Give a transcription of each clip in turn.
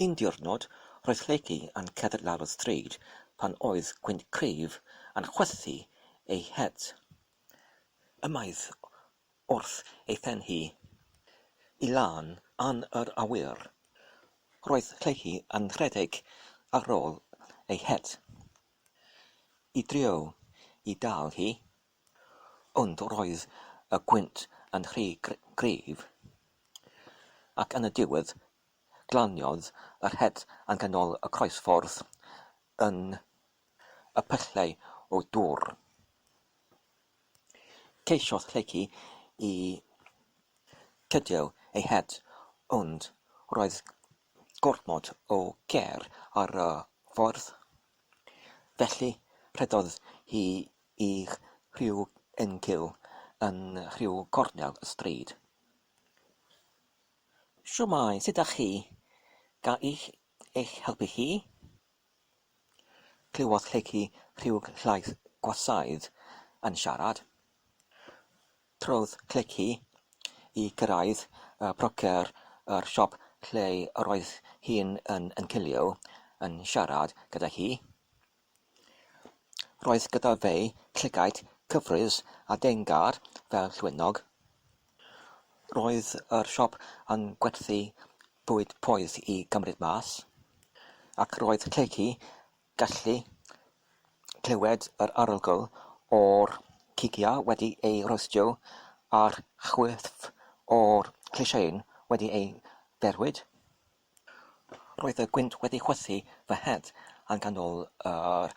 Un diwrnod, roedd Lleucu yn cerdded lawr y stryd pan oedd gwynt cryf yn chwythu ei het ymaith wrth ei phen hi, i lan yn yr awyr. Roedd Lleucu yn rhedeg ar ôl ei het i drio i dal hi, ond roedd y gwynt yn rhy gryf, ac yn y diwedd Glaniodd yr het yn ganol y croesffordd yn y pyllau o dŵr. Ceisiodd Lleucu i cydio ei het ond roedd gormod o geir ar y ffordd. Felly rhedodd hi i rhyw encil yn rhyw gornel y stryd. Shwmae, sut dach chi? Ga i eich helpu chi? Clywodd Lleucu rhyw llais gwasaidd yn siarad. Trodd Lleucu i gyrraedd y brocer yr siop lle yr oedd hi'n yn encilio yn siarad gyda hi. Roedd gyda fe llygaid cyfrwys a dengar fel llwynog. Roedd yr siop yn gwerthu bwyd poeth i gymryd mas, ac roedd Lleucu gallu clywed yr arogl o'r cigiau wedi eu rhostio a'r chwyth o'r llysieuyn wedi ei ferwyd. Roedd y gwynt wedi chwythu fy het yn ganol yr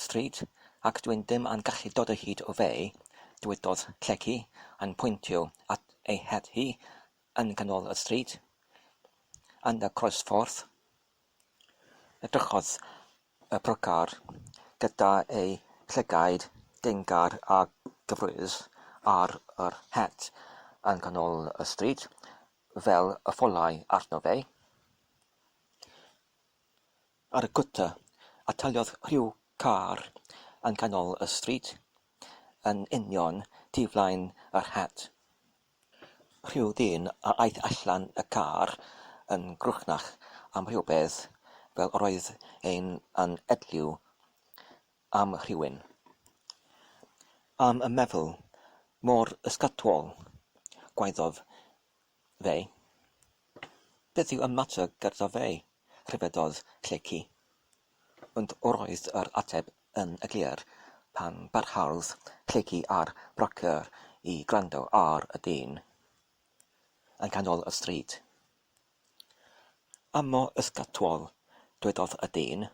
stryd ac dwi'n ddim yn gallu dod o hyd o fe, dywedodd Lleucu, yn pwyntio at ei het hi yn ganol y stryd, yn y croesffordd. Edrychodd y brocer gyda ei llygaid dengar a gyfrwys ar yr het yn ganol y stryd, fel y ffolau arno fe. Ar y gwta, ataliodd rhyw car yn ganol y stryd, yn union tu flaen yr het. Rhyw ddyn a aeth allan y car yn grwchnach am rhywbeth, fel yr oedd e'n yn edliw am rhywun. Am y meddwl mor ysgytwol, gwaeddodd fe. Beth yw y mater gyda fe? rhyfeddodd Lleucu. Ond roedd yr ateb yn eglur pan barhaodd Lleucu a'r brocer i gwrando ar y dyn yn ganol y stryd. Am mor ysgytwol, dwedodd y dyn,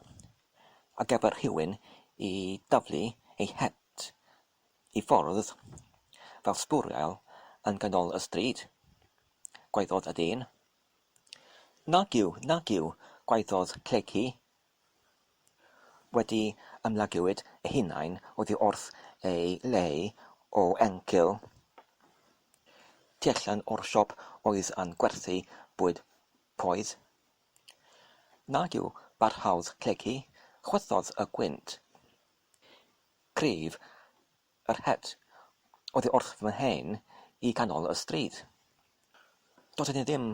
ar gyfer rhywun i daflu ei het i ffwrdd fel sbwriel yn ganol y stryd, gwaeddodd y dyn. Nag yw, nag yw, gwaeddodd Lleucu. Wedi ymlagiwyd eu hunain oddi wrth ei le o encil tu allan o'r siop oedd yn gwerthu bwyd poeth. Nag yw, barhaodd Lleucu, chwythodd y gwynt cryf yr het oddi wrth fy mhen i ganol y stryd. Doeddwn i ddim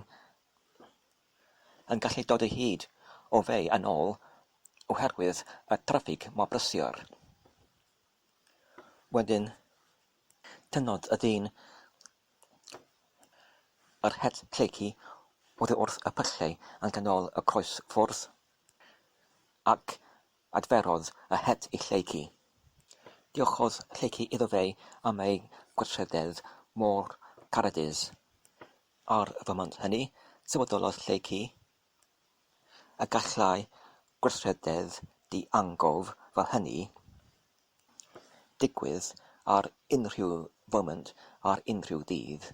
yn gallu dod o hyd o fe yn ôl oherwydd y traffig mor brysur. Wedyn, tynnodd y dyn yr het lleucu oddi wrth y pyllau yn ganol y croesffordd ac Adferodd y het i Lleucu. Diolchodd Lleucu iddo fe am ei gweithrededd mor caradus. Ar y foment hynny, sylweddolodd Lleucu y gallai gweithrededd di-angof fel hynny ddigwydd ar unrhyw foment ar unrhyw ddydd.